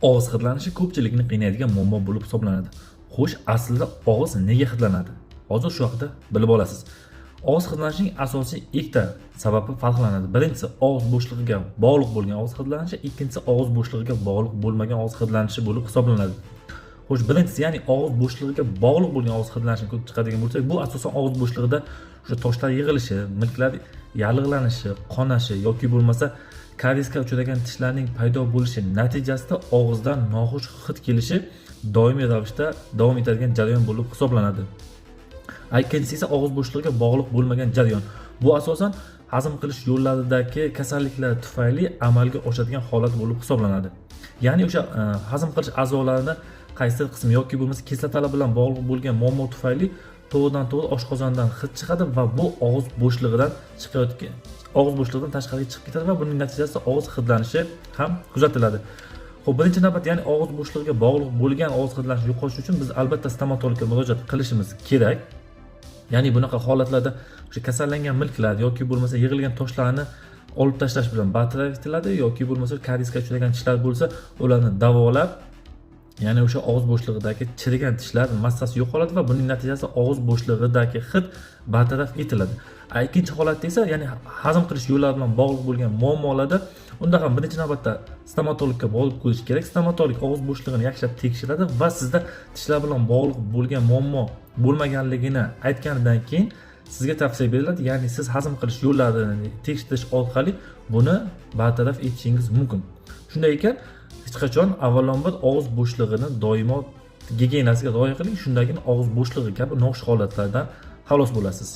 Og'iz hidlanishi ko'pchilikni qiynaydigan muammo bo'lib hisoblanadi. Xo'sh, aslida og'iz nega hidlanadi? Hozir shu haqida bilib olasiz. Og'iz hidlanishining asosiy ikkita sababi farqlanadi. Birinchisi og'iz bo'shlig'iga bog'liq bo'lgan og'iz hidlanishi, ikkinchisi og'iz bo'shlig'iga bog'liq bo'lmagan og'iz hidlanishi bo'lib hisoblanadi. Xo'sh, birinchisi, ya'ni og'iz bo'shlig'iga bog'liq bo'lgan og'iz hidlanishini ko'rib chiqadigan bo'lsak, bu asosan og'iz bo'shlig'ida o'sha toshlar yig'ilishi, milklar yallig'lanishi, qonashi yoki bo'lmasa kariesga uchragan tishlarning paydo bo'lishi natijasida og'izdan noxush hid kelishi doimiy ravishda davom etadigan jarayon bo'lib hisoblanadi. Ikkinchisi esa og'iz bo'shlig'iga bog'liq bo'lmagan jarayon. Bu asosan hazm qilish yo'llaridagi kasalliklar tufayli amalga oshadigan holat bo'lib hisoblanadi. Ya'ni o'sha hazm qilish a'zolarini qaysidir qismi yoki bo'lmasa kislotalar bilan bog'liq bo'lgan muammo tufayli to'g'ridan to'g'ri oshqozondan hid chiqadi va bu og'iz bo'shlig'idan chiqayotgan, og'iz bo'shlig'idan tashqariga chiqib ketadi va buning natijasida og'iz hidlanishi ham kuzatiladi. Xo'p, birinchi navbatda, ya'ni og'iz bo'shlig'iga bog'liq bo'lgan og'iz hidlanishini yo'qotish uchun biz albatta stomatologga murojaat qilishimiz kerak. Ya'ni bunaqa holatlarda o'sha kasallangan milklar yoki bo'lmasa yig'ilgan toshlarni olib tashlash bilan bartaraf etiladi yoki bo'lmasa kariesga uchragan tishlar bo'lsa, ularni davolab, ya'ni o'sha og'iz bo'shlig'idagi chirigan tishlar massasi yo'qoladi va buning natijasida og'iz bo'shlig'idagi hid bartaraf etiladi. Ikkinchi holatda esa, ya'ni hazm qilish yo'llari bilan bog'liq bo'lgan muammolarda, unda ham birinchi navbatda stomatologga borib ko'rish kerak. Stomatolog og'iz bo'shlig'ini yaxshilab tekshiradi va sizda tishlar bilan bog'liq bo'lgan muammo bo'lmaganligini aytganidan keyin sizga tavsiya beriladi, ya'ni siz hazm qilish yo'llarini tekshirdirish orqali buni bartaraf etishingiz mumkin. Shunday ekan, hech qachon avvalambor og'iz bo'shlig'ini doimo gigiyenasiga rioya qiling, shundagina og'iz bo'shlig'i kabi noxush holatlardan xalos bo'lasiz.